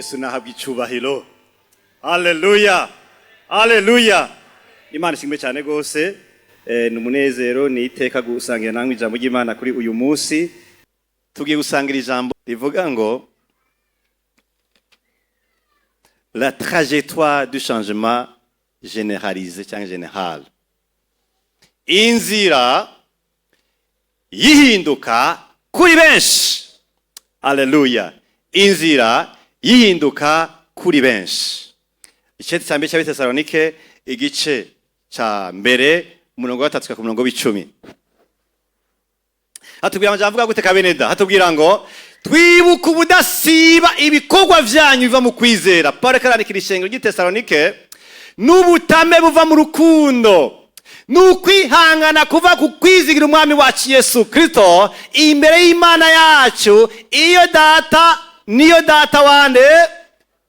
Yesu nahabwa icubahiro. Haleluya, haleluya! Imana ishimwe cyane rwose. Ni umunezero, ni iteka gusangira namwe ijambo ry'Imana kuri uyu munsi. Tugiye gusangira ijambo rivuga ngo "La trajectoire du changement généralisé" cyangwa général, inzira yihinduka kuri benshi. Haleluya! Inzira yihinduka kuri benshi. Igice cya mbere cy'Abetesalonike, igice cya mbere, umurongo wa 3 ku murongo w'10, hatubwira amajambo avuga gute kabeneda? Hatubwira ngo twibuka ubudasiba ibikorwa vyanyu biva mu kwizera. Paulo karandikira ishengero ry'i Tesalonike, n'ubutame buva mu rukundo n'ukwihangana kuva ku kwizigira Umwami wacu Yesu Kristo imbere y'Imana yacu, iyo Data, niyo Data wande?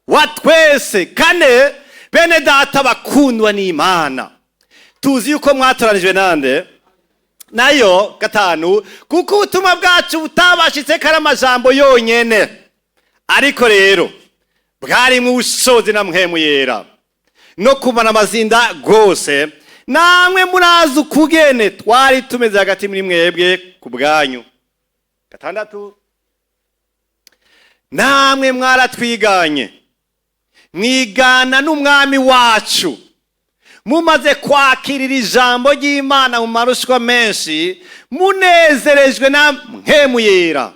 Wa twese. Kane, bene Data bakundwa n'Imana, tuzi yuko mwatoranijwe nande? Nayo. Gatanu, kuko ubutumwa bwacu butabashitse ko ari amajambo yonyene, ariko rero bwarimwo ubushobozi na Mpwemu Yera no kumara amazinda rwose. Namwe murazi ukugene twari tumeze hagati muri mwebwe ku bwanyu. Gatandatu, namwe mwaratwiganye, mwigana n'Umwami wacu, mumaze kwakirira ijambo ry'Imana mu marushwa menshi, munezerejwe na Mpwemu Yera,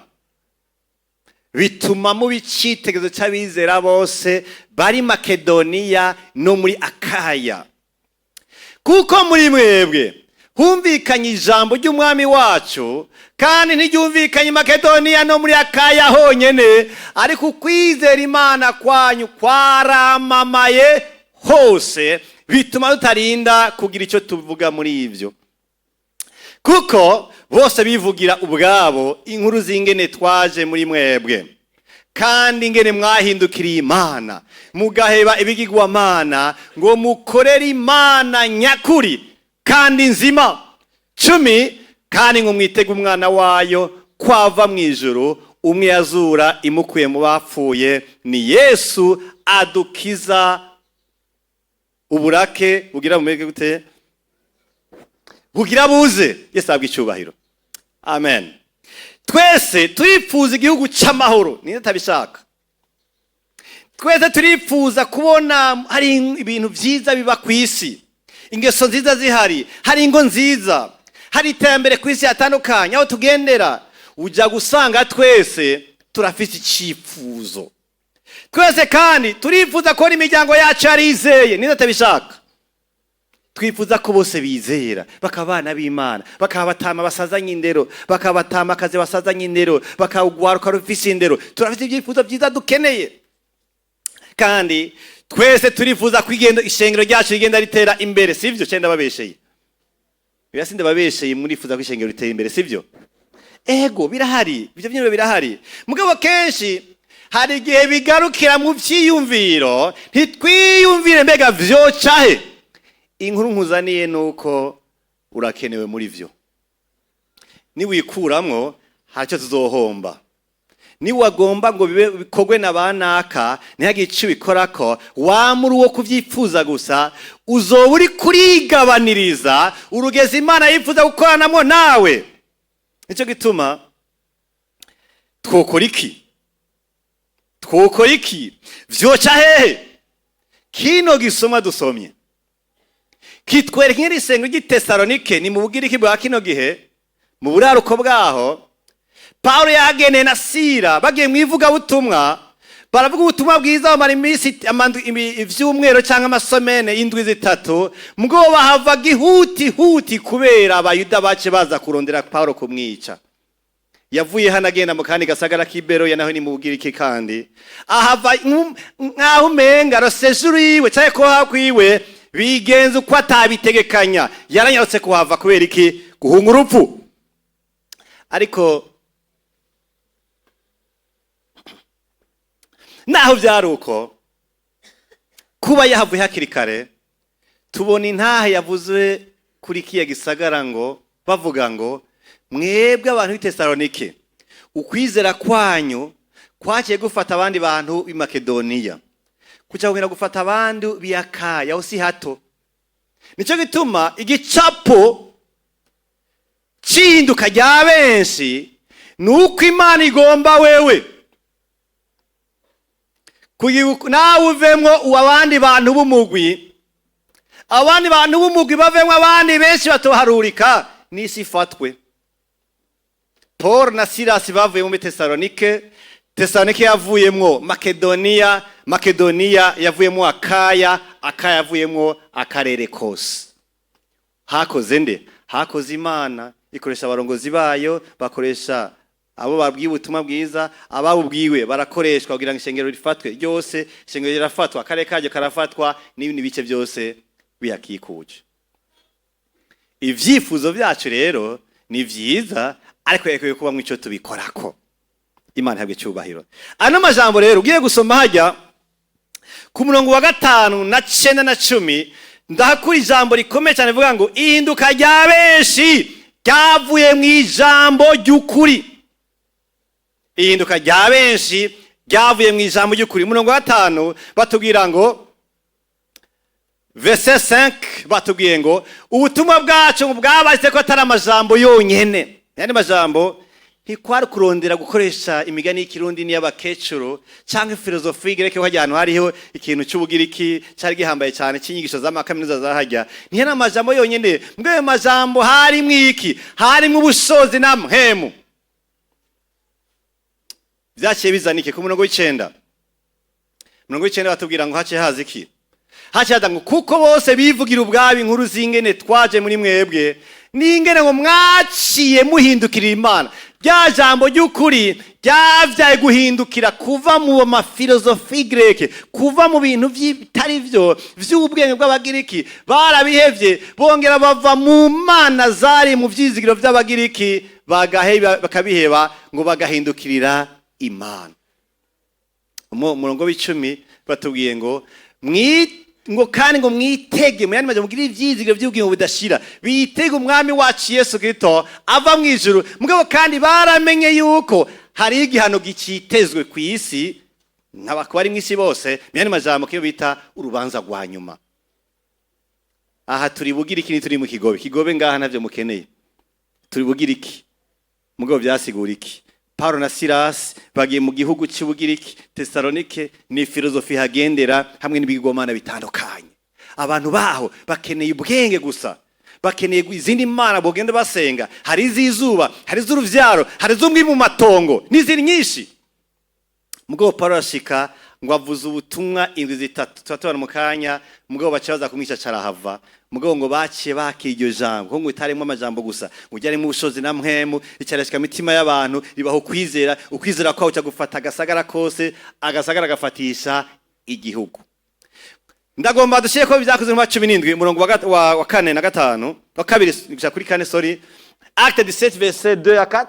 bituma muba icitegerezo cy'abizera bose bari Makedoniya no muri Akaya. Kuko muri mwebwe humvikanye ijambo ry'Umwami wacu, kandi ntiryumvikanye Makedoniya no muri Akaya honyene, ariko ukwizera Imana kwanyu kwaramamaye hose, bituma tutarinda kugira icyo tuvuga muri ibyo, kuko bose bivugira ubwabo inkuru z'ingene twaje muri mwebwe, kandi ingene mwahindukiriye Imana, mugaheba ibigirwamana ngo mukorere Imana nyakuri kandi nzima. 10, kandi ngo mwitege Umwana wayo kwava mu ijuru, umwe yazura imukuye mu bapfuye, ni Yesu adukiza uburake bugira bumeze gute? Bugira buze. Yesu ahabwa icyubahiro, amen. Twese turifuza igihugu cy'amahoro, niyo atabishaka. Twese turifuza kubona hari ibintu byiza biba ku isi, ingeso nziza zihari, hari ingo nziza, hari iterambere ku isi hatandukanye aho tugendera. Ujya gusanga twese turafite icyifuzo. Twese kandi turifuza kubona imiryango yacu yarizeye, niyo atabishaka. Twifuza ko bose bizera, bakaba abana b'Imana, bakaba batama basazanye indero, bakaba batama akazi basazanye indero, bakagwaruka rufise indero. Turafite ibyifuzo byiza dukeneye. Kandi twese turifuza ko ishengero ryacu rigenda ritera imbere, sivyo? Cyenda babesheye birasinde babesheye. Murifuza ko ishengero ritera imbere, sivyo? Ego, birahari, ibyo byinshi birahari. Mugabo kenshi hari igihe bigarukira mu vyiyumviro, ntitwiyumvire mbega vyocahe. Inkuru nkuzaniye nuko urakenewe muri vyo. Niwikuramwo hari icyo tuzohomba. Niwagomba ngo bibe bikorwe na banaka, ntihagire icyo ubikorako, wamuri uwo kubyifuza gusa, uzoba uri kurigabaniriza urugezi Imana yifuza gukoranamo nawe. Nicyo gituma twokora iki? Twokora iki? Vyoca hehe? Kino gisomwa dusomye kitwereka ingene isengero ry'i Tesalonike, ni mu Bugiriki bwa kino gihe, mu buraruko bwaho, Pawulo yageneye na Sira bagiye mu ivugabutumwa, baravuga ubutumwa bwiza, bamara iminsi ivyumweru cyangwa amasomene y'indwi 3, mugabo bahava gihutihuti kubera Abayuda bace baza kurondera Pawulo kumwica. Yavuye hano agenda mu kandi gasagara k'i Beroya, naho ni mu Bugiriki, kandi ahava nk'aho umenga le séjour yiwe cyangwa kuhaha kwiwe bigenza uko atabitegekanya. Yaranyarutse kuhava kubera iki? Guhunga urupfu. Ariko naho byari uko, kuba yahavuye hakiri kare, tubona intahe yavuze kuri kiya gisagara ngo bavuga ngo mwebwe abantu b'i Tesalonike, ukwizera kwanyu Kwaciye gufata abandi bantu b'i Makedoniya, kuca kugenda gufata abandi b'i Akaya. Aho si hato. Nicyo gituma igicapo cy'ihinduka rya benshi ni uko Imana igomba wewe kugira nawe uvemwo abandi bantu b'umugwi, abandi bantu b'umugwi bavemwo abandi benshi batoharurika, n'isi ifatwe. Paul na Silas bavuye muri Tesalonike, Tesalonike yavuyemwo Makedoniya, Makedoniya yavuyemwo Akaya, Akaya yavuyemwo akarere kose. Hakoze nde? Hakoze Imana, ikoresha abarongozi bayo, bakoresha abo babwiye ubutumwa bwiza, ababubwiwe barakoreshwa kugira ngo ishengero rifatwe ryose. Ishengero rirafatwa, akarere karyo karafatwa, n'ibindi bice byose biyakikuje. Ivyifuzo byacu rero ni vyiza, ariko yakwiye kuba mu ico tubikorako. Imana ihabwe icyubahiro. Ano majambo rero ugiye gusoma hajya ku murongo wa 5 na 9 na 10, ndahakura ijambo rikomeye cyane rivuga ngo ihinduka rya benshi ryavuye mu ijambo ry'ukuri. Ihinduka rya benshi ryavuye mu ijambo ry'ukuri. Umurongo wa 5 batubwira ngo, verset 5, batubwiye ngo ubutumwa bwacu bwabaze ko atari amajambo yonyene. Yandi majambo, ntikwari kurondera gukoresha imigani y'ikirundi n'iy'abakecuru cyangwa filozofi grecque. Hajya ahantu hariho ikintu cy'ubugiriki cyari gihambaye cyane, cy'inyigisho z'amakaminuza zahajya. Ntiyari amajambo yonyene. Mbwe ayo majambo harimwo iki? Harimwo ubushobozi na mpemu. Vyaciye bizana iki? Ku murongo w'icenda, umurongo w'icenda batubwira ngo haciye haza iki? Haciye haza ngo kuko bose bivugira ubwabo inkuru z'ingene twaje muri mwebwe, n'ingene ngo mwaciye muhindukirira Imana. Rya jambo ry'ukuri ryavyaye guhindukira, kuva mu mafilozofi grecque, kuva mu bintu bitari vyo vy'ubwenge bw'abagiriki. Barabihevye, bongera bava mu mana zari mu vyizigiro vy'abagiriki, bagaheba, bakabiheba ngo bagahindukirira Imana. Mu murongo w'10 batubwiye ngo ngo kandi ngo mwitege, mu yandi majambo mugire ivyizigiro vy'ubugingo budashira, bitege umwami wacu Yesu Kristo ava mu ijuru. Mugabo kandi baramenye yuko hari igihano gicitezwe ku isi nk'abakuba bari mu isi bose, mu yandi majambo kiyo bita urubanza rwa nyuma. Aha turi bugira iki? Turi mu Kigobe. Kigobe ngaha ntavyo mukeneye. Turi bugira iki? Mugabo vyasigura iki? Paulo na Silas bagiye mu gihugu cy'Ubugiriki, Tesalonike, ni filozofi hagendera hamwe n'ibigomana bitandukanye. Abantu baho bakeneye ubwenge gusa, bakeneye izindi mana bogenda basenga. Hari iz'izuba, hari iz'uruvyaro, hari iz'umwimbu mu matongo n'izindi nyinshi. Mugabo Paulo arashika ngo avuze ubutumwa indwi 3, tuba tubona mu kanya. Mugabo baca baza kumwica, carahava. Mugabo ngo baciye bakira iryo jambo, kuko ngo itarimo amajambo gusa, ngo ryarimo ubushobozi na mpemu, ricarashika imitima y'abantu, ribaho ukwizera. Ukwizera kwawo ca gufata agasagara kose, agasagara gafatisha igihugu. Ndagomba dushyire ko byakozwe mu 17, umurongo wa 4 na 5, wa 2 gushika kuri 4, sorry, Acte 17 verset 2 à 4.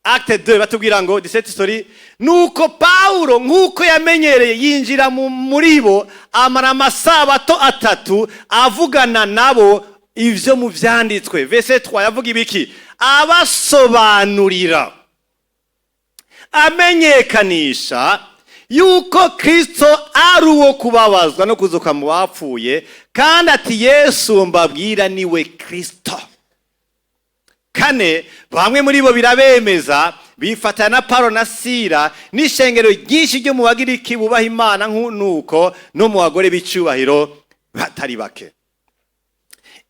Acte 2 batubwira ngo 17, sorry, nuko Paulo nk'uko yamenyereye yinjira muri bo, amara amasabato 3 avugana nabo ivyo mu vyanditswe. Verset 3, yavuga ibiki? Abasobanurira, amenyekanisha yuko Kristo ari uwo kubabazwa no kuzuka mu bapfuye, kandi ati Yesu mbabwira niwe Kristo. 4, bamwe muri bo birabemeza, bifatanya na Paulo na Sila, n'ishengero ryinshi ryo mu Bagiriki bubaha Imana, nk'uko no mu bagore b'icubahiro batari bake.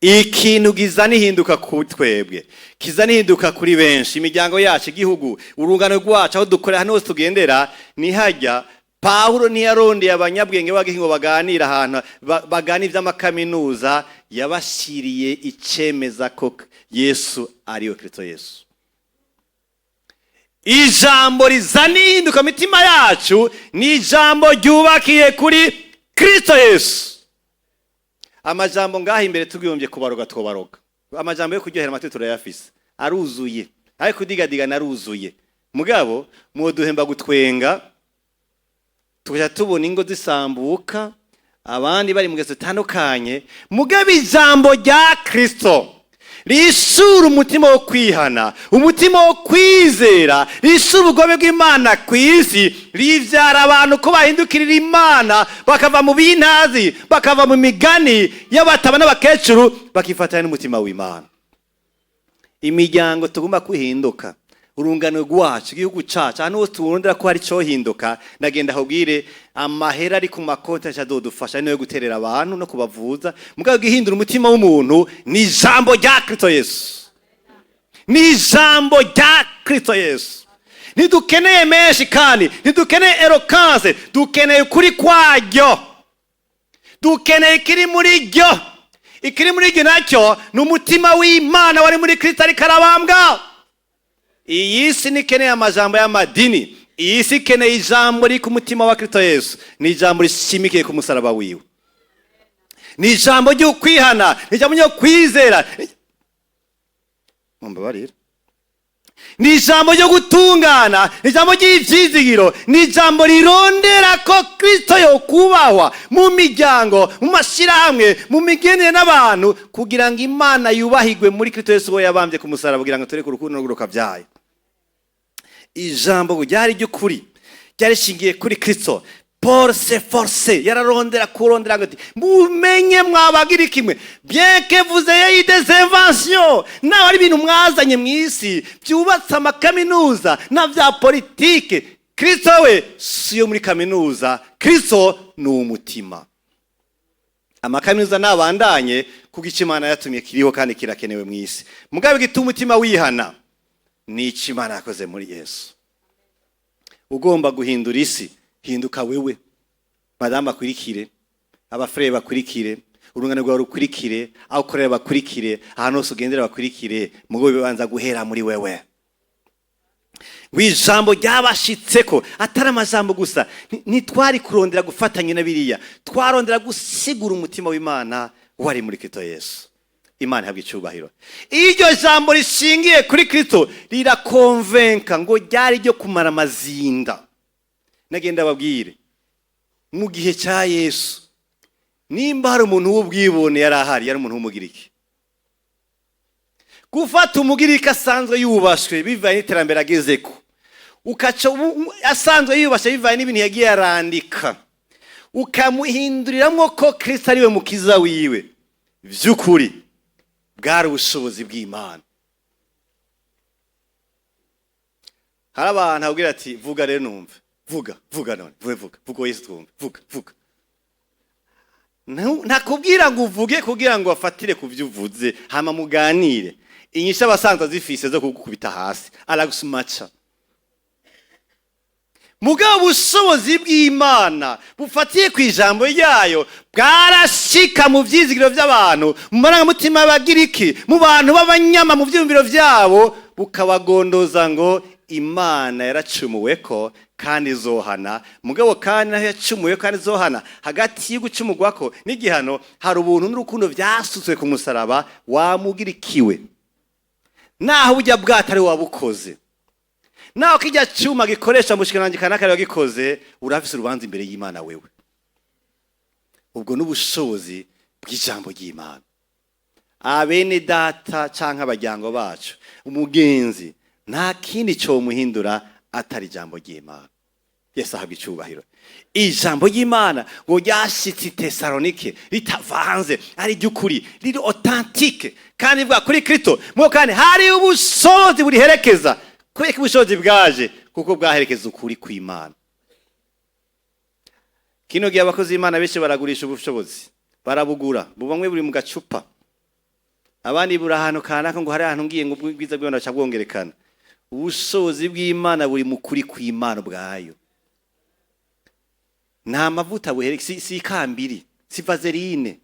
Ikintu gizana ihinduka ku twebwe, kizana ihinduka kuri benshi, imiryango yacu, igihugu, urungano rwacu, aho dukorera, hano hose tugendera, nihajya. Pawulo ntiyarondeye abanyabwenge b'abagihingo ngo baganire ahantu baganire iby'amakaminuza. Yabashiriye icemeza ko Yesu ariwe Kristo Yesu. Ijambo rizana ihinduka mu mitima yacu ni ijambo ryubakiye kuri Kristo Yesu. Amajambo ngaha imbere tubwiyombye kubaroga, twobaroga. Amajambo yo kuryohera amatwi turayafise, aruzuye, ariko kudigadiga naruzuye. Mugabo mwoduhemba gutwenga, tukaja tubona ingo zisambuka, abandi bari mu ngeso zitandukanye. Mugabo ijambo rya Kristo Risura umutima wo kwihana, umutima wo kwizera, risura ubugome bw'Imana ku isi, rivyara abantu ko bahindukirira Imana, bakava mu bintazi, bakava mu migani y'abataba n'abakecuru, bakifatanya n'umutima w'Imana. Imiryango tugomba kwihinduka, urungano rwacu, igihugu cacu, ahantu hose turondera ko hari cohinduka. Ndagenda ahubwire amahera ari ku makonti azodufasha niyo guterera abantu no kubavuza. Mugabo gihindura umutima w'umuntu ni ijambo rya Kristo Yesu, ni ijambo rya Kristo Yesu. Ntidukeneye menshi kandi ntidukeneye éloquence, dukeneye ukuri kwaryo, dukeneye ikiri muri ryo. Ikiri muri ryo nacyo ni umutima w'Imana wari muri Kristo ariko arabambwa. Iyi si ntikeneye amajambo y'amadini, iyi si ikeneye ijambo riri ku mutima wa Kristo Yesu. Ni ijambo rishimikiye ku musaraba wiwe, ni ijambo ryo kwihana, ni ijambo ryo kwizera, mumbabarire, ni ijambo ryo gutungana, ni ijambo ry'ibyizigiro, ni ijambo rirondera ko Kristo yokubahwa mu miryango, mu mashyirahamwe, mu migenere n'abantu, kugira ngo Imana yubahigwe muri Kristo Yesu we yabambye ku musaraba, kugira ngo tureke urukundo n'urukabyaye. Ijambo ryari ry'ukuri, ryari rishingiye kuri Kristo. Paul s'efforçait, yararondera kurondera ngo ati: "Mumenye mwabagira kimwe, bien que vous ayez eu des inventions, naho ari ibintu mwazanye mu isi byubatse amakaminuza na bya politike, Kristo we si yo muri kaminuza, Kristo ni umutima." Amakaminuza nabandanye, kuko icyo Imana yatumye kiriho kandi kirakenewe mu isi. Mugabe gituma umutima wihana ni icyo Imana yakoze muri Yesu. Ugomba guhindura isi, hinduka wewe. Madamu akurikire, abafurere bakurikire, urungano rwawe rukurikire, aho ukorera bakurikire, ahantu hose ugendera bakurikire. Mugo bibanza guhera muri wewe. Ngo ijambo ryabashitseko atari amajambo gusa. Ntitwari kurondera gufatanya na biriya, twarondera gusigura umutima w'Imana wari muri Kristo Yesu. Imana ihabwa icyubahiro. Iyo iryo jambo rishingiye kuri Kristo rirakonvenka, ngo ryari ryo kumara amazinda. Nagenda babwire, mu gihe cya Yesu, nimba hari umuntu w'ubwibone yari ahari, yari umuntu w'Umugiriki. Gufata Umugiriki asanzwe yubashwe bivanye n'iterambere agezeko, ukaca asanzwe yubashwe bivanye n'ibintu yagiye arandika, ukamuhinduriramwo ko Kristo ariwe mukiza wiwe, by'ukuri bwari ubushobozi bw'Imana. Hari abantu abwira ati: "Vuga rero numve, vuga, vuga none, vuge, vuga, vuga Yesu twumve, vuga, vuga." Ntakubwira ngo uvuge kugira ngo afatire ku byo uvuze hama muganire. Inyishu abasanzwe azifise zo kugukubita hasi, aragusumaca. Mugabo ubushobozi bw'Imana bufatiye ku ijambo ryayo bwarashika mu vyizigiro by'abantu, mu marangamutima y'Abagiriki, mu bantu b'abanyama, mu vyiyumviro vyabo, bukabagondoza ngo Imana yaracumuwe ko kandi izohana. Mugabo kandi naho yacumuwe kandi izohana, hagati y'ugucumugwa ko n'igihano hari ubuntu n'urukundo vyasutswe ku musaraba wamugirikiwe. Naho burya bwato ari wabukoze, naho kijya cyuma gikoresha mu bushikiranganji kanaka ari wagikoze, urafise urubanza imbere y'Imana wewe. Ubwo n'ubushobozi bw'ijambo ry'Imana. Abene data canke abajyango bacu, umugenzi, nta kindi cyomuhindura atari ijambo ry'Imana. Yesu ahabwa icubahiro. Ijambo ry'Imana ngo ryashitse i Tesalonike ritavanze, ari ry'ukuri, riri authentique kandi bwa kuri Kristo. Mwo kandi hari ubushobozi buriherekeza. Kubera ko ubushobozi bwaje kuko bwaherekeza ukuri kw'Imana. Kino gihe abakozi b'Imana benshi baragurisha ubushobozi, barabugura. Bumwe buri mu gacupa, abandi buri ahantu kanaka, ngo hari ahantu ngiye ngo ubwiza bw'Imana buca bwongerekana. Ubushobozi bw'Imana buri mu kuri kw'Imana ubwayo. Nta mavuta buhereke, si ikambiri, si vaseline,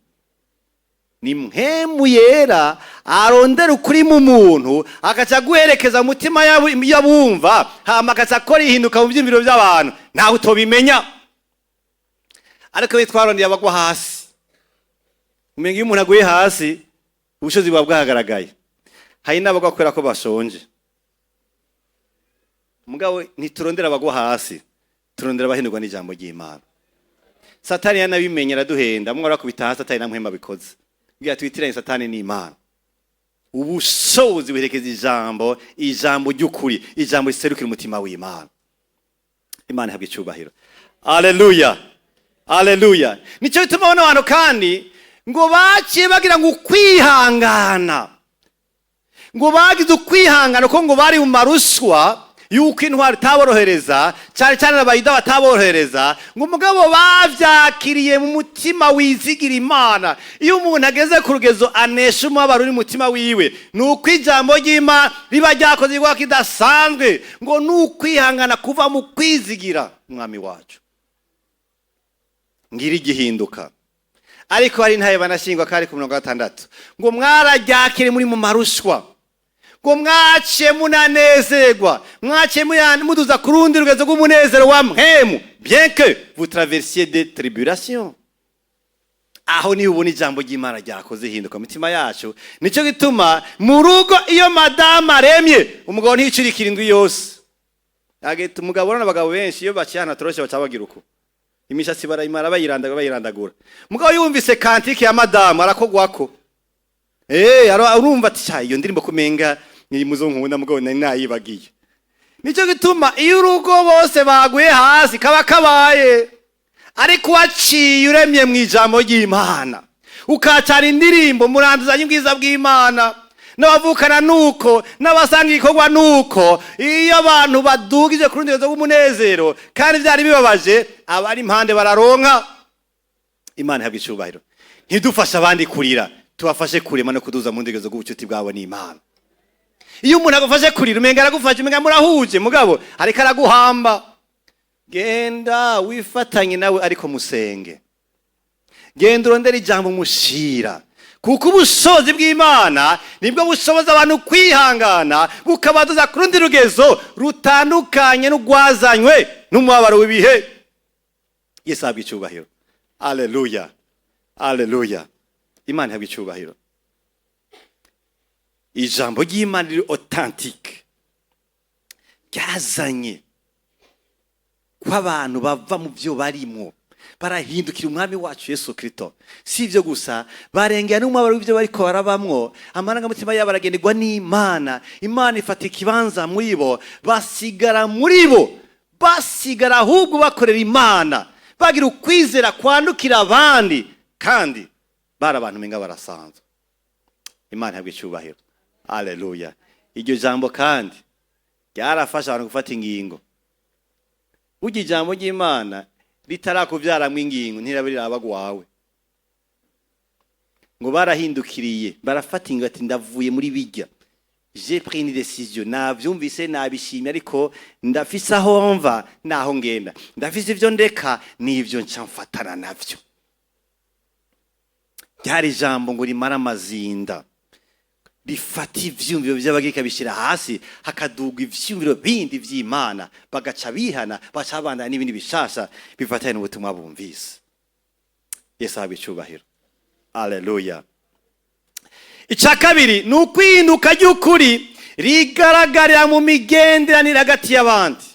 ni Mpwemu Yera arondera ukuri mu muntu, agaca guherekeza mu mutima y'abumva, hama agaca akora ihinduka mu byiyumviro by'abantu. Ntawe utobimenya. Ariko iyo twarondeye abagwa hasi, umenga iyo umuntu aguye hasi ubushobozi buba bwahagaragaye. Hari n'abagwa kubera ko bashonje. Mugabo ntiturondera abagwa hasi, turondera abahindurwa n'ijambo ry'Imana. Satani yanabimenye, araduhenda, mwe arakubita hasi atari na Mpwemu abikoze. Bwira twitiranye Satani n'Imana. Ubushobozi buherekeza ijambo, ijambo ry'ukuri, ijambo riserukira umutima w'Imana. Imana ihabwa icubahiro. Aleluya, aleluya. Nicyo bituma bano bantu kandi ngo baciye bagira ngo ukwihangana, ngo bagize ukwihangana ko ngo bari mu maruswa yuko intwari itaborohereza, cyane cyane Abayuda bataborohereza, ngo umugabo bavyakiriye mu mutima wizigira Imana. Iyo umuntu ageze ku rugezo anesha umubabaro uri mu mutima wiwe, ni uko ijambo ry'Imana riba ryakoze igikorwa kidasanzwe. Ngo ni ukwihangana kuva mu kwizigira Umwami wacu. Ngira igihinduka, ariko hari intaye banashingwa kari ku 60, ngo mwararyakire muri mu maruswa, ngo mwaciye munanezerwa, mwaciye muduza ku rundi rugezo rw'umunezero wa mpemu, bien que vous traversiez des tribulations. Aho niba ubona ijambo ry'Imana ryakoze ihinduka mu mitima yacu. Nicyo gituma mu rugo, iyo madamu aremye, umugabo ntiyicurikira indwi yose. Agahita umugabo, urabona abagabo benshi iyo baciye ahantu hatoroshe baca bagira uko, imishatsi barayimara, bayirandagura, bayirandagura. Mugabo yumvise cantique ya madamu, arakogwako. Urumva ati: "Cya, iyo ndirimbo kumenga ni muzo nkunda, mugabo nari nayibagiye." Nicyo gituma iyo urugo bose baguye hasi kaba kabaye, ariko waciye uremye mu ijambo ry'Imana, ukacara indirimbo muranduzanye ubwiza bw'Imana, n'abavukana nuko, n'abasanga igikorwa nuko, iyo abantu badugije ku rundi rwego rw'umunezero kandi byari bibabaje, abari impande bararonka. Imana ihabwa icubahiro. Ntidufashe abandi kurira, tubafashe kurema no kuduza mu ndegezo rw'ubucuti bwabo n'Imana. Iyo umuntu agufashe kurira, umenga aragufashe, umenga murahuje, mugabo ariko araguhamba. Genda wifatanye nawe, ariko musenge. Genda urondere ijambo mushira, kuko ubushobozi bw'Imana nibwo bushoboza abantu kwihangana, bukabaduza ku rundi rugezo rutandukanye n'urwazanywe n'umubabaro w'ibihe. Yesu ahabwa icyubahiro. Aleluya, aleluya. Imana ihabwa icyubahiro. Ijambo ry'Imana riri authentique ryazanye ko abantu bava mu byo barimwo, barahindukira Umwami wacu Yesu Kristo. Si ibyo gusa, barengera n'umubabaro w'ibyo bariko barabamwo. Amarangamutima yabo aragenderwa n'Imana, Imana ifata ikibanza muri bo, basigara muri bo, basigara ahubwo bakorera Imana, bagira ukwizera kwandukira abandi, kandi bari abantu umenga barasanzwe. Imana ihabwa icyubahiro. Aleluya. Iryo jambo kandi ryarafasha abantu gufata ingingo. Burya ijambo ry'Imana ritarakubyaramwo ingingo, ntiraba riraba gwawe. Ngo barahindukiriye, barafata ingingo, ati: "Ndavuye muri bijya, j'ai pris une décision, navyumvise, nabishimye, ariko ndafise aho mva naho ngenda, ndafise ivyo ndeka n'ivyo nca mfatana navyo." Ryari ijambo ngo rimara amazinda, rifata ivyumviro vy'abagirika bishyira hasi, hakaduga ivyumviro bindi vy'Imana, bagaca bihana, baca babandanya n'ibindi bishasha bifatanye n'ubutumwa bumvise. Yesu ahabwa icubahiro. Aleluya. Icya kabiri ni ukwihinduka ry'ukuri rigaragarira mu migenderanire hagati y'abandi.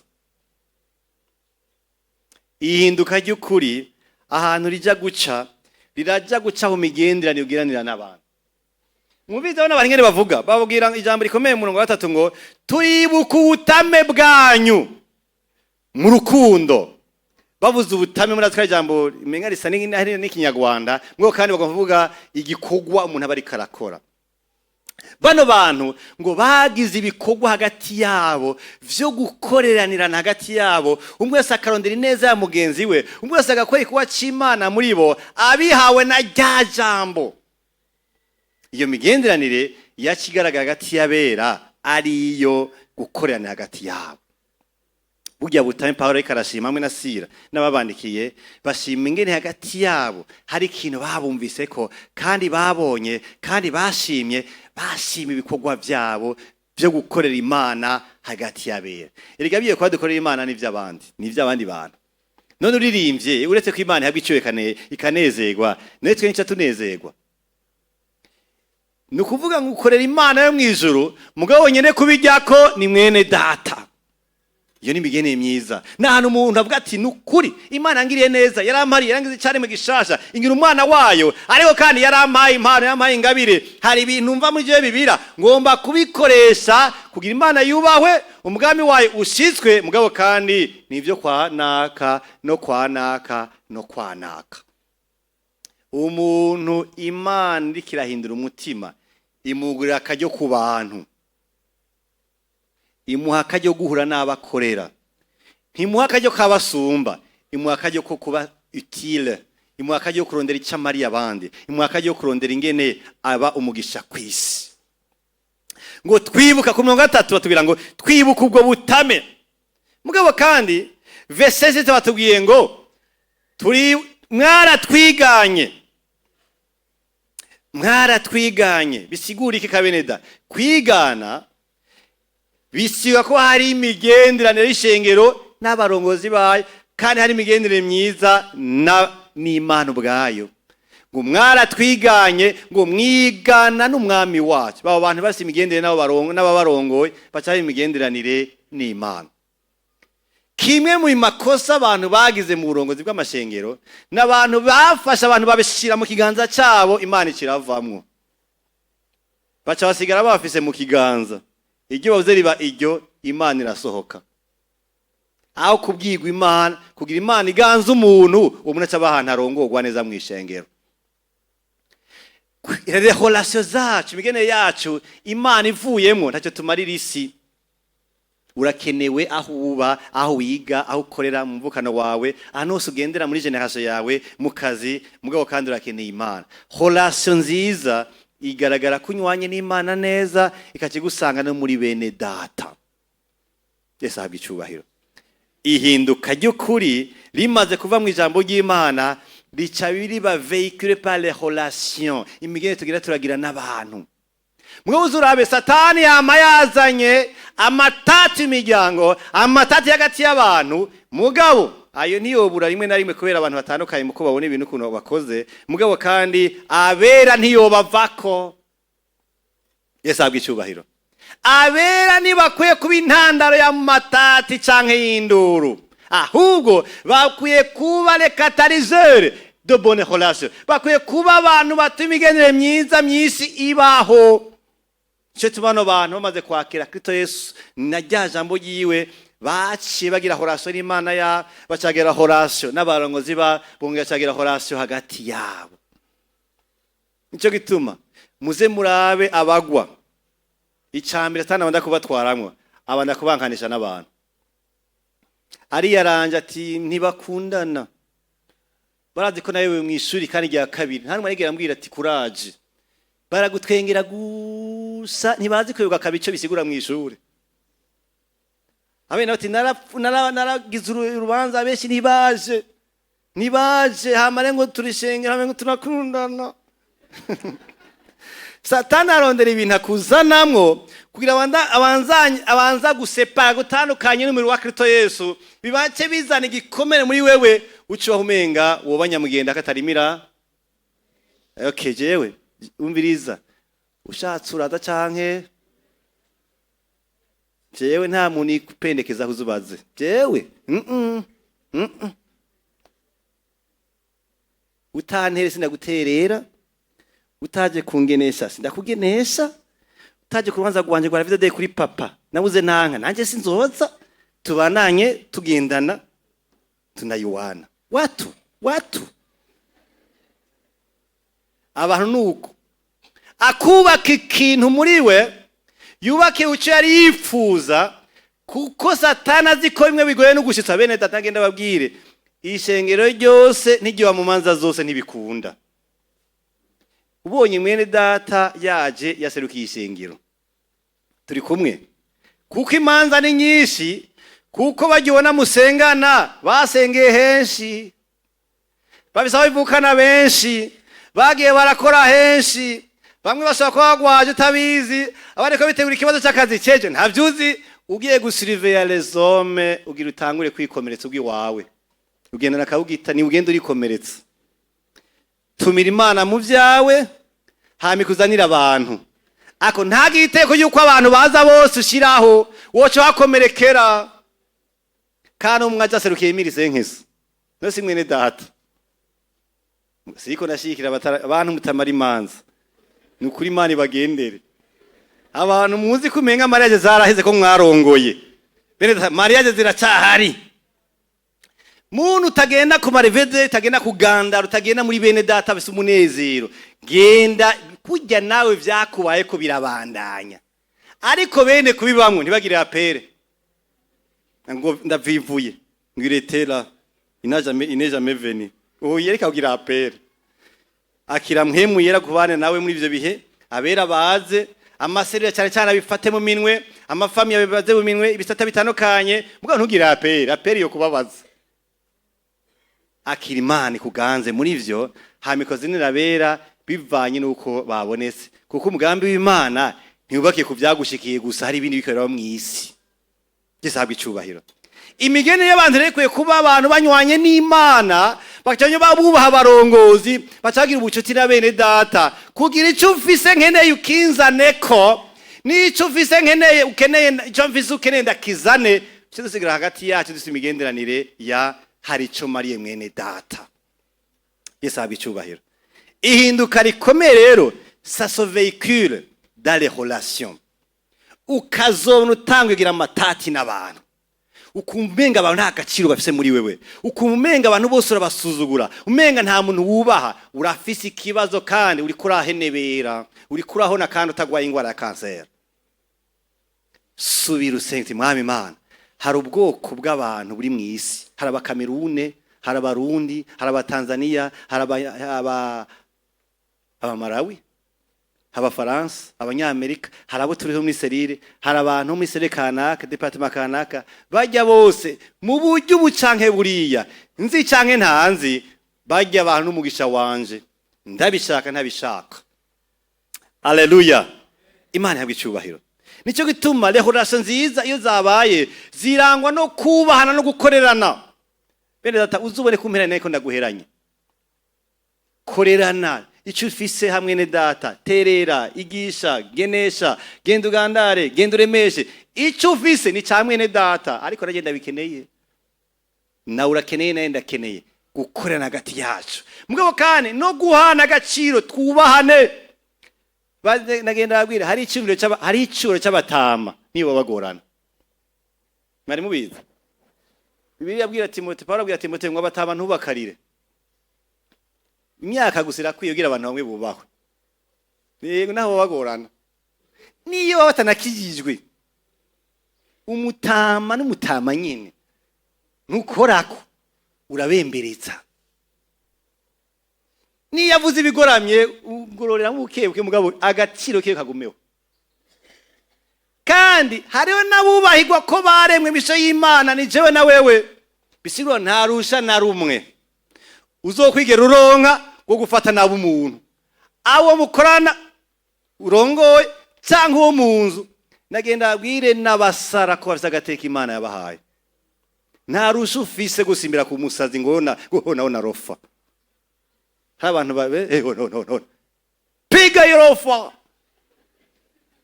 Ihinduka ry'ukuri ahantu rijya guca, rirajya guca mu migenderanire ugiranira n'abantu. Mubizi abana bari ngene bavuga, bababwira ijambo rikomeye mu murongo wa 3, ngo: "Turibuka ubutame bwanyu mu rukundo." Bavuze ubutame muri atwa ijambo imenga risa n'Ikinyarwanda, ngo kandi bakavuga igikorwa umuntu aba ariko arakora. Bano bantu ngo bagize ibikorwa hagati yabo vyo gukoreranirana hagati yabo, umwe wese akarondera ineza ya mugenzi we, umwe wese agakora igikorwa c'Imana muri bo, abihawe na rya jambo. Iyo migenderanire yakigaragara hagati y'abera ariyo gukoreranira hagati yabo. Burya butame Pawulo ariko arashima hamwe na Sira n'ababandikiye, bashima ingene hagati yabo hari ikintu babumvise ko kandi babonye kandi bashimye, bashima ibikorwa byabo byo gukorera Imana hagati y'abera. Erega biye kuba dukorera Imana n'ivy'abandi, n'ivy'abandi bantu. None uririmbye, uretse ko Imana ihabwa icyo ikanezerwa, natwe nica tunezerwa. Ni ukuvuga ngo ukorera Imana yo mu ijuru, mugabo nyene kubijyako ni mwene data. Iyo ni imigenere myiza. Ni ahantu umuntu avuga ati: "Nukuri Imana yangiriye neza, yarampariye, yarangize icyaremwe gishasha, ingira umwana wayo, ariko kandi yarampaye impano, yarampaye ingabire. Hari ibintu mva muri byo bibira, ngomba kubikoresha kugira Imana yubahwe, umugambi wayo ushitswe, mugabo kandi nibyo kwa naka no kwa naka no kwa naka." Umuntu Imana iriko irahindura umutima, imugurira akaryo ku bantu, imuha akaryo guhura n'abakorera. Ntimuha akaryo kabasumba, imuha akaryo ko kuba utile, imuha akaryo kurondera icyo amariye abandi, imuha akaryo kurondera ingene aba umugisha ku isi. Ngo twibuka, ku 30 batubwira ngo twibuka ubwo butame. Mugabo kandi verset 6 batubwiye ngo turi mwaratwiganye. Mwaratwiganye bisigura iki, kabeneda? Kwigana bisiga ko hari imigenderanire y'ishengero n'abarongozi bayo, kandi hari imigenderanire myiza na n'Imana ubwayo. Ngo mwaratwiganye, ngo mwigana n'Umwami wacu. Babo bantu bafite imigenderanire n'ababarongoye, baca imigenderanire n'Imana. Kimwe mu makosa abantu bagize mu burongozi bw'amashengero, n'abantu bafashe abantu babishyira mu kiganza cyabo, Imana ikiravamwo, baca basigara bafise mu kiganza. Iryo bavuze riba iryo, Imana irasohoka. Aho kubwirwa Imana, kugira Imana iganza umuntu, uwo muntu aca aba ahantu arongorwa neza mu ishengero. Relations zacu, imigenere yacu, Imana ivuyemo ntacyo tumarira isi. Urakenewe aho uba, aho wiga, aho ukorera, mu mvukano wawe, ahantu hose ugendera, muri génération yawe, mu kazi, mugabo kandi urakeneye Imana. Relation nziza igaragara ko unywanye n'Imana neza, ikakigusanga no muri bene data. Yesu ahabwa icubahiro. Ihinduka ry'ukuri rimaze kuva mu ijambo ry'Imana, rica riba véhiculé par les relations, imigenere tugira turagira n'abantu. Mwe urabe, Satani yama yazanye amatati imiryango, amatati hagati y'abantu. Mugabo ayo ntiyobura rimwe na rimwe, kubera abantu batandukanye muko babona ibintu ukuntu bakoze. Mugabo kandi abera ntiyobavako. Yesu ahabwa icyubahiro. Abera ntibakwiye kuba intandaro y'amatati canke y'induru, ahubwo bakwiye kuba les catalyseurs de bonnes relations, bakwiye kuba abantu batuma imigenere myiza myinshi ibaho. Icyo tubano bantu bamaze kwakira Kristo Yesu na rya jambo ryiwe, baciye bagira relation n'Imana ya, bacagira relation n'abarongozi ba, bongera bacagira relation hagati yabo. Nicyo gituma muze murabe abagwa, icambere Satani abanza kubatwaramwo, abanza kubankanisha n'abantu. Ariyaranje ati: "Ntibakundana, barazi ko nawe mu ishuri kandi rya kabiri nta numwe arigera ambwira ati kuraje, baragutwengera gusa, ntibazi kwibuka kabiri icyo bisigura mu ishuri." Abene bati: "Naragize urubanza, benshi ntibaje, ntibaje, hamare ngo turishengera, hamare ngo turakundana." Satani arondera ibintu akuzanamwo kugira abanza gusepara, gutandukanye n'umubiri wa Kristo Yesu, bibace bizana igikomere muri wewe, uciwaho umenga woba nyamugenda katarimira. Okay, jewe umviriza, ushatse uraza canke jewe nta muntu ikupendekeza kuzubaze jewe. Mm -mm. Utantere sindaguterera, utaje kungenesha sindakugenesha, utaje ku rubanza rwanje rwa David kuri papa nabuze nanka nanjye sinzoza. Tubananye tugendana tunayuwana watu watu abantu. Nuko akubaka ikintu muri we, yubake icyo yari yifuza, kuko Satani azi ko bimwe bigoye no gushitsa. Bene data, ngenda babwire, ishengero ryose ntigiba mu manza zose, ntibikunda. Ubonye mwene data yaje yaserukiye ishengero, turi kumwe, kuko imanza ni nyinshi, kuko bagibona musengana, basengeye henshi, babisaba bivukana, benshi bagiye barakora henshi. Bamwe bashobora kuba bagwaje utabizi, abandi ko bitegura ikibazo cy'akazi cejo ntavyuzi. Ugiye gusuriveya les hommes, ugira utangure kwikomeretsa ubwiwawe, ugendana akawugita ni ugenda urikomeretsa. Tumira Imana mu vyawe, hama ikuzanira abantu. Ako ntagiteko yuko abantu baza bose ushiraho, woca wakomerekera. Kandi umwe aje aserukiye mirise nk'iso no si mwene data. Siko nashikira abantu mutamara imanza, ni ukuri Imana ibagendere. Abantu muzi ko umenga mariage zaraheze, ko mwarongoye, bene data, mariage ziracahari. Muntu utagenda ku mareveze, utagenda kugandara, utagenda muri bene data bise umunezero, genda kurya nawe vyakubaye ko birabandanya. Ariko bene kubibamwe ntibagire appel ngo ndavivuye, ngo il était là, il n'est jamais venu. Ubu yereka kugira appel, akira Mpwemu Yera kubane nawe muri ivyo bihe. Abera baze, ama cellules cyane cyane abifate mu minwe, ama familles abibaze mu minwe, ibisata bitandukanye. Mugabo ntugire appel, appel yo kubabaza. Akira Imana ikuganze muri ivyo, hama ikoze abera bivanye n'uko babonetse, kuko umugambi w'Imana ntiwubakiye ku vyagushikiye gusa, hari ibindi bikorera mw'isi. Gisabwa icubahiro. Imigeni y'abantu rero ikwiye kuba abantu banywanye n'Imana, bacanye babubaha abarongozi, bacagira ubucuti na bene data. Kugira ico ufise nkeneye ukinzaneko, n'ico ufise nkeneye ukeneye, ico mfise ukeneye ndakizane. Cyo dusigira hagati yacu dufise imigenderanire ya hari ico mariye mwene data. Yesu ahabwa icubahiro. Ihinduka rikomeye rero, ça se véhicule dans les relations. Ukazobona utanga amatati n'abantu, ukumva umenga abantu nta gaciro bafise muri wewe, ukumva umenga abantu bose urabasuzugura, umenga nta muntu wubaha, urafise ikibazo kandi uriko urahenebera, uriko urahona kandi utagwaye ingwara ya kanseri. Subira usenge uti: "Mwami Imana, hari ubwoko bw'abantu buri mu isi, hari Abakamerune, hari Abarundi, hari Abatanzaniya, hari Abamarawi, Abafaransa, Abanyamerika, hari abo turiho muri cellule, hari abantu muri cellule kanaka, département kanaka, bajya bose mu buryo ubu canke buriya, nzi canke ntanzi, bajya abantu n'umugisha wanje, ndabishaka ntabishaka." Aleluya, Imana ihabwa icubahiro. Nicyo gituma les relations nziza iyo zabaye zirangwa no kubahana no gukorerana. Bene data, uzubone kumperana ariko ndaguheranye. Korerana icyo ufise hamwe ne data, terera, igisha, genesha, genda ugandare, genda uremeshe. Icyo ufise ni ca mwene data, ariko nagenda bikeneye, nawe urakeneye, nawe ndakeneye. Gukorerana hagati yacu, mugabo kandi no guhana agaciro, twubahane. Nagenda babwira, hari iciro cy'abatama niba bagorana. Mwari mubizi? Bibiliya abwira Timote, Paulo abwira Timote ngo abatama ntubakarire. Imyaka gusa irakwiye kugira abantu bamwe bubahwe. Yego, naho bagorana, niyo baba batanakijijwe, umutama n'umutama nyine ntukorako, urabembereza. Niyo avuze ibigoramye, ugororera buke buke, mugabo agaciro kiwe kagumeho. Kandi hariho n'abubahirwa ko baremwe imico y'Imana, ni jewe na wewe. Bisigura ntarusha na rumwe uzokwigera uronka rwo gufata nabi umuntu, abo mukorana, urongoye cyangwa uwo mu nzu. Nagenda abwire n'abasara ko bafite agateka Imana yabahaye. Nta rusha ufise gusimbira ku musazi ngo na ngo nawe na rofa. Hari abantu babe no no no, piga irofa.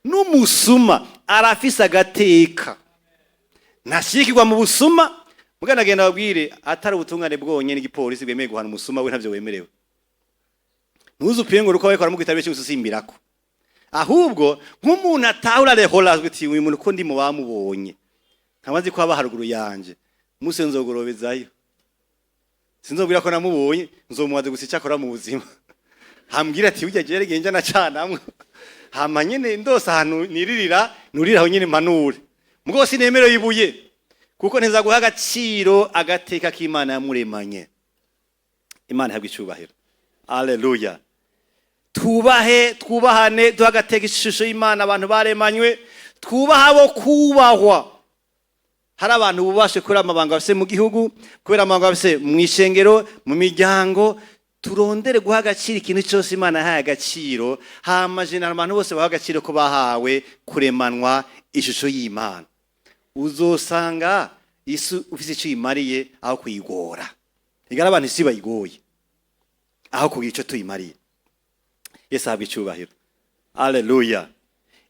N'umusuma arafise agateka, ntashikirwa mu busuma. Mugana agenda babwire atari ubutungane bwonyene igipolisi bwemeye guhana umusuma, we ntavyo wemerewe. Ntuzupiye ngo uko bariko baramukubita benshi usimbirako. Ahubwo nk'umuntu atahura rehorazwe uti: "Uyu muntu ko ndi mu bamubonye, nkaba nzi ko aba haruguru yanje, umunsi nzogorobezayo, sinzobwira ko namubonye, nzomubaza gusa icyo akora mu buzima, hambwira ati burya jere genja na canamwe, hama nyene ndose ahantu niririra nurira aho nyene mpanure." Mugabo sinemerewe ibuye, kuko ntiza guha agaciro agateka k'Imana yamuremanye. Imana ihabwa icubahiro. Aleluya. Tubahe, twubahane, duha agateka ishusho y'Imana abantu baremanywe. Twubaha abo kubahwa. Hari abantu bubashe kubera amabanga bafise mu gihugu, kubera amabanga bafise mu ishengero, mu miryango. Turondere guha agaciro ikintu cyose Imana yahaye agaciro. Hama jena abantu bose baha agaciro ko bahawe kuremanwa ishusho y'Imana. Uzosanga isi ufise icyo uyimariye aho kuyigora. Igara abantu isi bayigoye aho kugira icyo tuyimariye. Yesu ahabwa icyubahiro. Aleluya.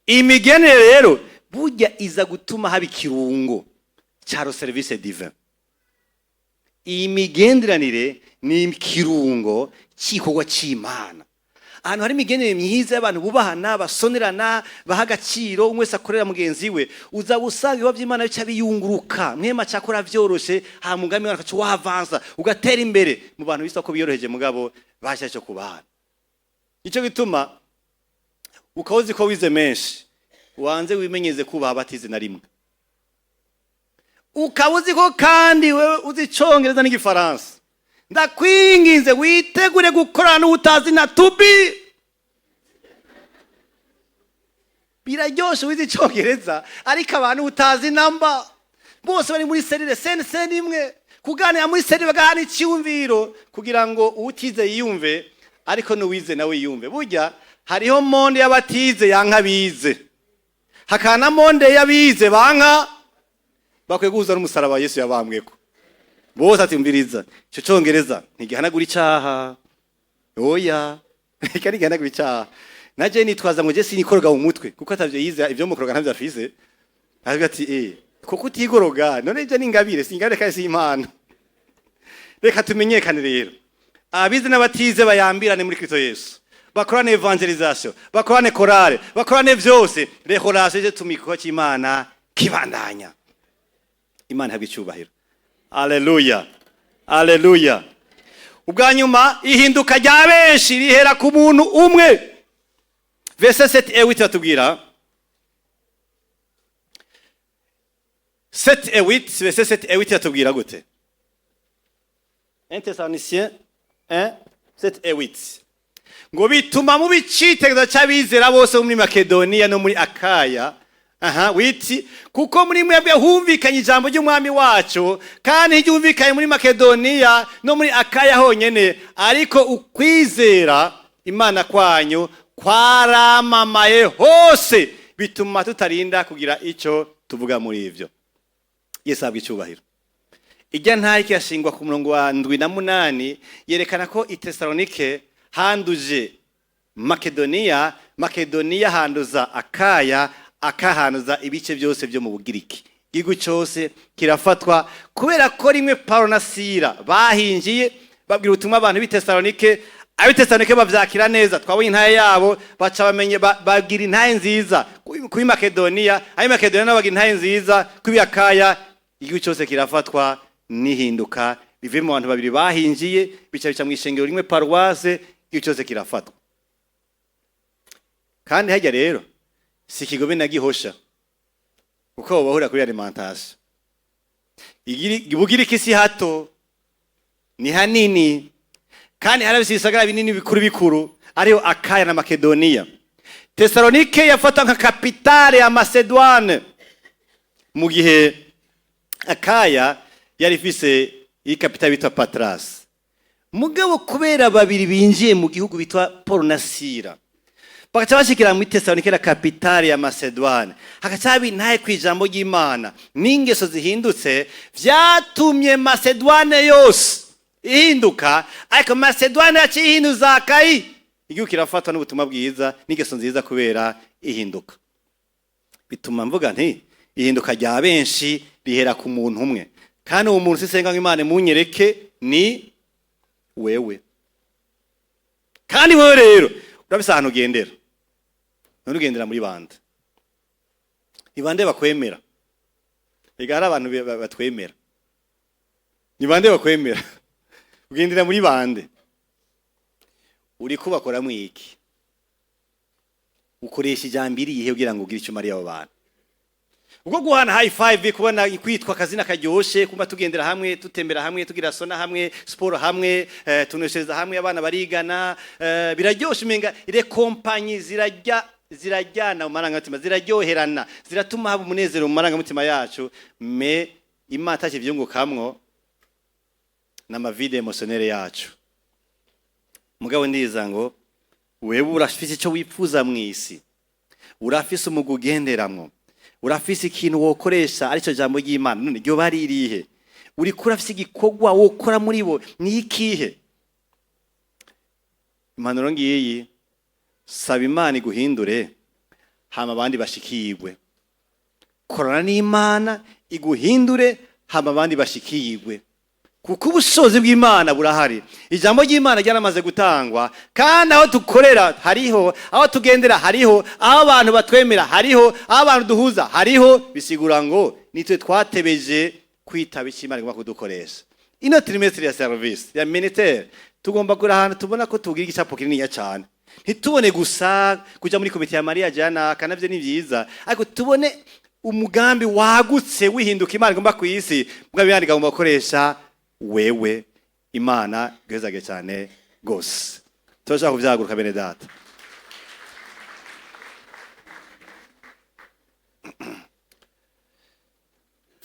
Imigenere rero burya iza gutuma haba ikirungo cya service divin. Iyi migenderanire ni ikirungo cy'igikorwa cy'Imana. Ahantu hari imigenderanire myiza y'abantu bubahana, basonerana, baha agaciro, umwe wese akorera mugenzi we, uza usanga ibikorwa by'Imana bica biyunguruka. Mwema cyakora vyoroshe, hama umugambi w'Imana ugaca wavansa, ugatera imbere mu bantu bisa ko biyoroheje, mugabo basha cyo kubana. Ico gituma ukaba uzi ko wize menshi, wanze wimenyeze kubaha abatize na rimwe. Ukaba uzi ko kandi wewe uzi Icongereza n'Igifaransa, ndakwinginze witegure gukorana n'utazi na tubi. Biraryoshe wize Icongereza, ariko abantu utazi namba bose bari muri cellule sene sene imwe, kuganira muri cellule bagahana icyumviro kugira ngo uwutize yiyumve, ariko n'uwize nawe yiyumve. Burya hariho monde y'abatize yanka bize, hakaba na monde y'abize banka. Bakwiye guhuza n'umusaraba Yesu yabambweko bose. Ati umviriza, ico Congereza ntigihanagura icaha, oya, reka ntigihanagura icaha. Naje nitwaza ngo je sinikoroga mu mutwe, kuko atavyo yize, ivyo mukoroga ntavyo afise. Aravuga ati kuko utigoroga, none ivyo ni ingabire, si ingabire kandi si impano. Reka tumenyekane rero, abize n'abatize bayambirane muri Kristo Yesu, bakorane évangélisation, bakorane chorale, bakorane vyose. Relation je tuma igikorwa c'Imana kibandanya. Imana ihabwa icyubahiro. Aleluya, aleluya. Ubwa nyuma, ihinduka rya benshi rihera ku muntu umwe. Verset 7 et 8 batubwira 7 et 8, verset 7 et 8 batubwira gute? 1 Thessaloniciens 1 7 et 8 ngo bituma muba icitegererezo cy'abizera bose bo muri Makedoniya no muri Akaya. Aha witi, kuko muri mwebwe humvikanye ijambo ry'Umwami wacu, kandi ntiryumvikanye muri Makedoniya no muri Akaya honyene, ariko ukwizera Imana kwanyu kwaramamaye hose, bituma tutarinda kugira icyo tuvuga muri ivyo. Yesu ahabwa icyubahiro. Ijya ntari kirashingwa ku murongo wa 7 na 8, yerekana ko i Tesalonike handuje Makedoniya, Makedoniya handuza Akaya, akahanuza ibice byose byo mu Bugiriki. Igihugu cyose kirafatwa kubera ko rimwe Paulo na Sila bahinjiye, babwira ubutumwa abantu b'i Tesalonike, ab'i Tesalonike bavyakira neza. Twabonye intahe yabo, baca bamenye bagira intahe nziza kuri Makedoniya, ab'i Makedoniya nabo bagira intahe nziza kuri Akaya. Igihugu cyose kirafatwa n'ihinduka rivuye mu bantu babiri bahinjiye, bica bica mu ishengero rimwe, paroisse. Igihugu cyose kirafatwa. Kandi hajya rero si Kigobe na Gihosha, kuko bahura kuri alimentation. Bugiriki si hato, ni hanini, kandi hari ibisagara binini bikuru bikuru, ariyo Akaya na Makedoniya. Tesalonike yafatwa nka kapitale ya Macedoine, mu gihe Akaya yari ifise iyi kapitale bitwa Patras. Mugabo kubera babiri binjiye mu gihugu bitwa Paul na Sila, bagaca bashikira muri Tesalonike, la kapitale ya Macedoine, hagaca haba intahe ku ijambo ry'Imana n'ingeso zihindutse, vyatumye Macedoine yose ihinduka. Ariko Macedoine yaciye ihinduza Akayi, igihugu kirafatwa n'ubutumwa bwiza n'ingeso nziza kubera ihinduka. Bituma mvuga nti ihinduka rya benshi rihera ku muntu umwe, kandi uwo muntu sisenga ngo Imana munyereke, ni wewe. Kandi wewe rero urabise ahantu ugendera, none ugendera muri bande? Ni bande bakwemera? Ega hari abantu batwemera. Ni bande bakwemera? Ugendera muri bande? Uriko bakoramwo iki? Ukoresha ijambo irihe kugira ngo ugire icyo umariye abo bantu? Ubwo guhana high five, kubona kwitwa akazina karyoshe, kumva tugendera hamwe, tutembera hamwe, tugira sauna hamwe, siporo hamwe, tuneshereza hamwe, abana barigana, biraryoshe. Umenga les compagnies zirajya zirajyana mu marangamutima, ziraryoherana, ziratuma haba umunezero mu marangamutima yacu. Mais Imana atakivyungukamwo n'ama vide émotionnel yacu. Mugabo ndiza ngo wewe urafise icyo wifuza mw'isi, urafise umugwi ugenderamwo, urafise ikintu wokoresha, aricyo jambo ry'Imana. None ryo bari irihe? Uriko urafise igikorwa wokora muri bo, ni ikihe? Impanuro ngiyi: saba Imana iguhindure, hama abandi bashikirwe. Korana n'Imana iguhindure, hama abandi bashikirwe. Kuko ubushobozi bw'Imana burahari, ijambo ry'Imana ryaramaze gutangwa, kandi aho dukorera hariho, aho tugendera hariho, aho abantu batwemera hariho, aho abantu duhuza hariho. Bisigura ngo nitwe twatebeje kwitaba icyo Imana igomba kudukoresha. Ino trimestre ya service ya ministère tugomba kuri ahantu tubona ko tugira igicapo kininiya cyane, ntitubone gusa kuja muri komite ya Maria Jana, kanavyo ni vyiza, ariko tubone umugambi wagutse wihinduka Imana igomba ku isi, mugabo Imana igomba gukoresha wewe. Imana igezage cyane gose. Turashaka kuvyaguruka, bene data.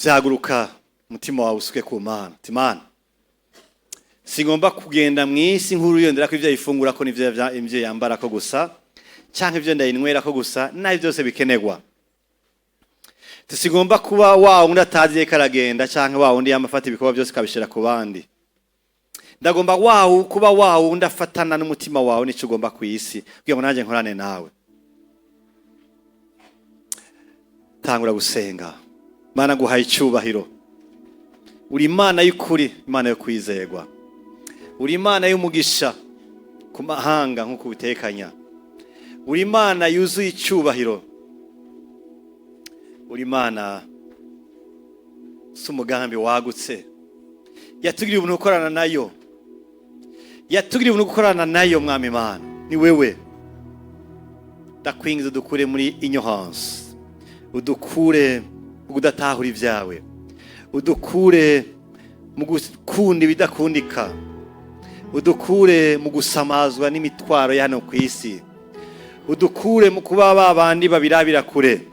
Vyaguruka, umutima wawe usuke ku Mana. Uti, Mana, singomba kugenda mu isi nkuru yondera ko ivyo yifungura ko n'ivyo ivyo yambara ko gusa, canke ivyo ndayinywera ko gusa, naho byose bikenerwa. Sigomba kuba wa wundi atazi ko aragenda, canke wa wundi yama afata ibikorwa byose akabishira ku bandi. Ndagomba wawu kuba wa wundi afatana n'umutima wawe n'ico ugomba ku isi, kugira ngo nanjye nkorane nawe. Tangura gusenga. Mana, guhaye icyubahiro. Uri Imana y'ukuri, Imana yo kwizerwa, uri Imana y'umugisha ku mahanga nk'uko ubitekanya, uri Imana yuzuye icyubahiro, uri Imana si umugambi wagutse. Yatugiriye ubuntu gukorana nayo, yatugiriye ubuntu gukorana nayo. Mwami Imana, ni wewe. Ndakwingiza udukure muri ignorance, udukure mu kudatahura ibyawe, udukure mu gukunda ibidakundika, udukure mu gusamazwa n'imitwaro ya hano ku isi, udukure mu kuba ba bandi babirabira kure,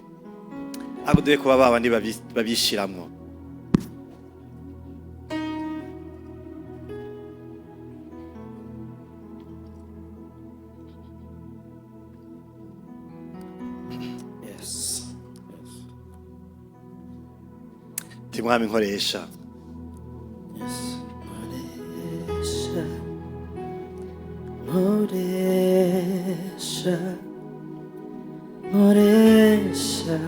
ahubwo duhe kuba ba bandi babishiramwo. Yes. Ti Mwami, nkoresha. Yes. Nkoresha, nkoresha, nkoresha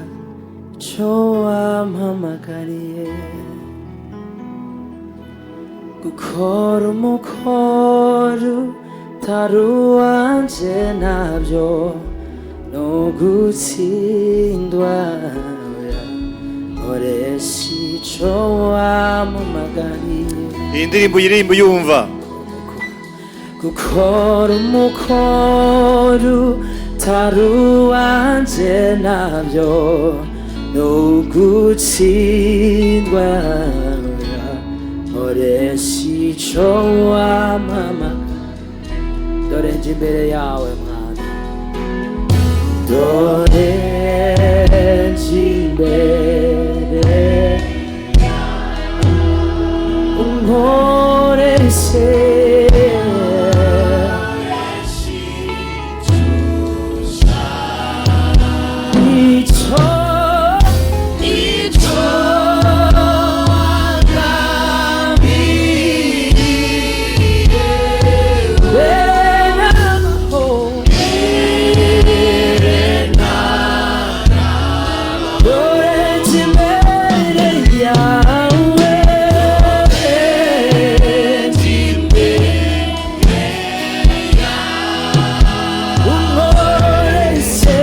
icyo wampamagariye gukora, umukoro utari uwanje ntabyo no gutsindwa. Nkoresha icyo wampamagariye. Iyi ndirimbo uyirimba uyumva. Gukora umukoro utari uwanje ntabyo no gutsindwa. Nkoresha icyo wampamagariye. Dore nje imbere yawe, Mwami, dore nje imbere, unkoreshe. Icyo wagambiriye, benaho dore nje imbere yawe, nje imbere, unkoreshe.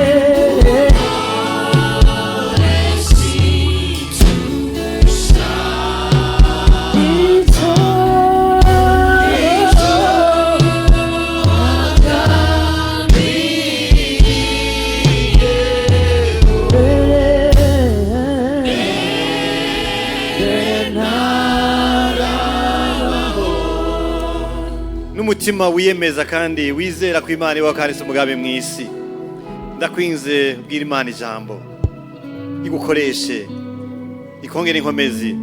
Icyo N'umutima wiyemeza kandi wizera ko Imana ibaho kandi si umugambi mu isi, ndakwinze ubwira Imana ijambo igukoreshe, ikongera inkomezi,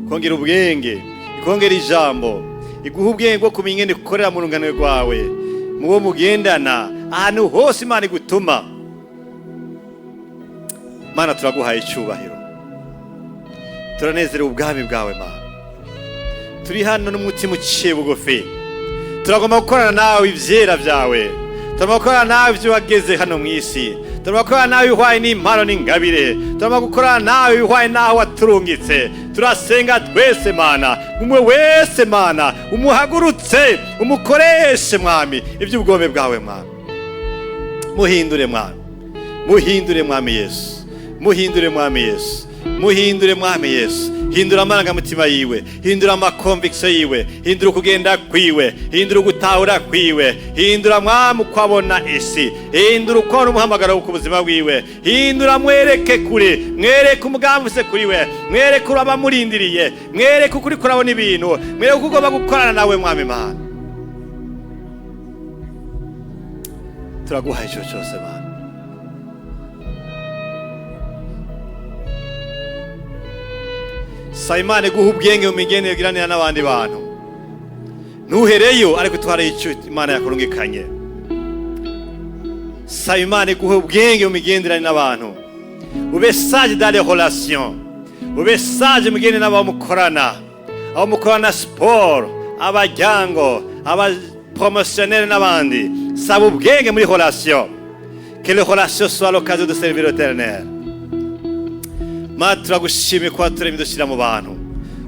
ikongera ubwenge, ikongera ijambo, iguha ubwenge bwo kumenya ingene ukorera mu rungano rwawe, mu bo mugendana, ahantu hose Imana igutuma. Mana, turaguhaye icyubahiro, turanezerewe ubwami bwawe. Mana, turi hano n'umutima uciye bugufi, turagomba gukorana nawe ibyera byawe. Turagomba gukorana nawe ibyo wageze hano mu isi. Turagomba gukorana nawe ibihwaye n'impano n'ingabire. Turagomba gukorana nawe ibihwaye n'aho waturungitse. Turasenga twese Mana, umwe wese Mana umuhagurutse, umukoreshe Mwami iby'ubugombe bwawe Mwami. Muhindure Mwami, muhindure Mwami Yesu, muhindure Mwami Yesu, muhindure Mwami Yesu. Hindura amarangamutima yiwe, hindura ama convictions yiwe, hindura ukugenda kwiwe, hindura ugutahura kwiwe, hindura Mwami uko abona isi, hindura uko abona umuhamagaro ku buzima bwiwe, hindura, mwereke kure, mwereke umugambi use kuri we, mwereke urabamurindiriye, mwereke ukuri kurabona ibintu, mwereke uko ugomba gukorana nawe Mwami Mana. Turaguhaye icyo cyose Mana. Saba Imana iguha ubwenge mu migenderanire ugiranira n'abandi bantu. Ntuhereyo ariko utware icyo Imana yakurungikanye. Saba Imana iguha ubwenge mu migenderanire n'abantu, ube sage dans les relations, ube sage mu migenderanire n'abo mukorana, abo mukorana siporo, abajyango, aba promotionnaires n'abandi. Saba ubwenge muri relation, que les relations soient l'occasion de servir l'Éternel. Mana, turagushimiye kuba turemye, udushyira mu bantu,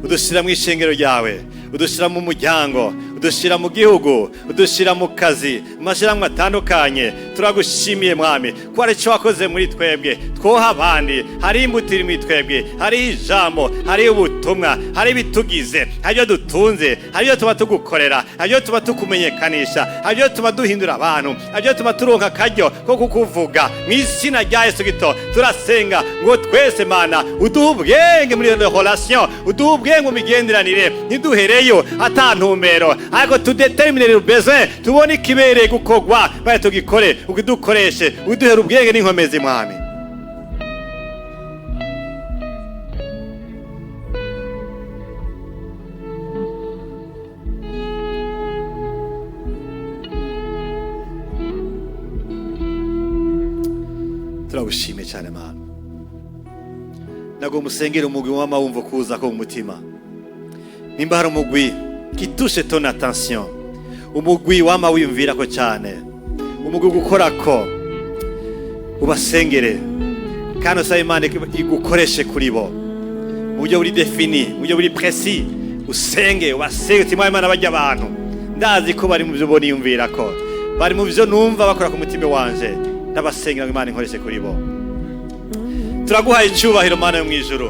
udushyira mu ishengero ryawe, udushyira mu muryango, udushyira mu gihugu, udushyira mu kazi, mu mashyirahamwe atandukanye. Turagushimiye Mwami ko hari icyo wakoze muri twebwe twoha abandi. Hari imbuto iri muri twebwe, hari ijambo, hari ubutumwa, hari ibitugize, hari ibyo dutunze, hari ibyo tuba tugukorera, hari ibyo tuba tukumenyekanisha, hari ibyo tuba duhindura abantu, hari ibyo tuba turonka akaryo ko kukuvuga. Mu izina rya Yesu Kristo turasenga ngo twese Mana uduhe ubwenge muri iyo relation, uduhe ubwenge mu migenderanire. Ntiduhereyo ata ntumbero, ariko tu détermine le besoin, tubone ikibereye gukorwa maze tugikore, ukidukoreshe, uduhere ubwenge n'inkomezi Mwami. Turagushimiye cyane Mana. Ntabwo musengera umugwi wama wumva kuza ko mu mutima. Nimba hari umugwi qui touche ton attention, umugwi wama wiyumvira ko cyane, umugwi gukora ko, ubasengere kandi usaba Imana igukoreshe kuri bo mu buryo buri défini, mu buryo buri précis. Usenge, ubasenge uti: "Mwami Imana, bajya abantu ndazi ko bari mu byo boniyumvira ko bari mu byo numva bakora ku mutima wanje, ndabasengera ngo Imana inkoreshe kuri bo." Turaguhaye icyubahiro Mana yo mu ijuru.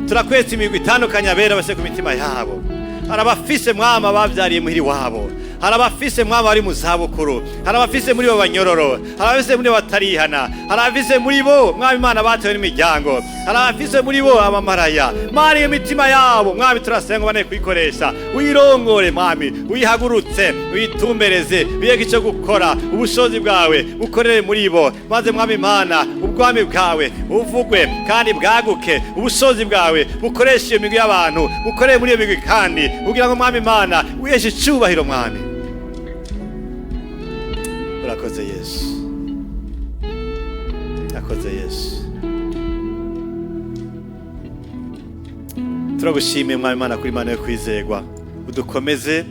Turakwetse imigwi itandukanye abera bose ku mitima yabo. Hari abafise Mwami babyariye muhiri wabo, hari abafise Mwami bari mu zabukuru, hari abafise muri bo banyororo, hari abafise muri bo batarihana, hari abafise muri bo Mwami Imana batewe n'imiryango, hari abafise muri bo abamaraya. Mana, iyo mitima yabo Mwami turasenga bane kuyikoresha, uyirongore Mwami, uyihagurutse, uyitumbereze, wiyege icyo gukora, ubushobozi bwawe bukorere muri bo, maze Mwami Imana ubwami bwawe buvugwe kandi bwaguke. Ubushobozi bwawe bukoresha iyo migwi y'abantu, bukorere muri iyo migwi kandi kugira ngo Mwami Imana wiheshe icyubahiro. Mwami, urakoze Yesu, urakoze Yesu. Turagushimiye Mwami Imana kuri Imana yo kwizegwa. Udukomeze,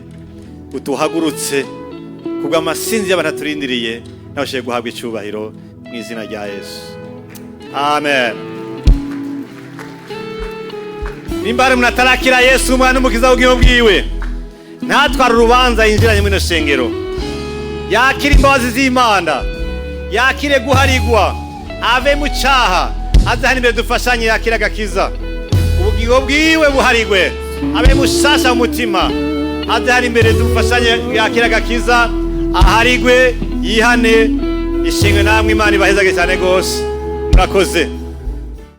uduhagurutse kubw'amasinzi y'abantu aturindiriye, nawe ushoboye guhabwa icyubahiro mu izina rya Yesu, amen. Nimba hari umuntu atarakira Yesu umwana n'umukiza w'ubugingo bwiwe, ntatware urubanza yinjiranye muri ino shengero. Yakire imbabazi z'Imana, yakire guharigwa, ave mu cyaha, aze hano imbere dufashanye, yakire agakiza, ubugingo bwiwe buharigwe, abe mushasha mu mutima. Aze hano imbere dufashanye, yakire agakiza, aharigwe, yihane ishimwe. Namwe Imana ibahezage cyane rwose, murakoze.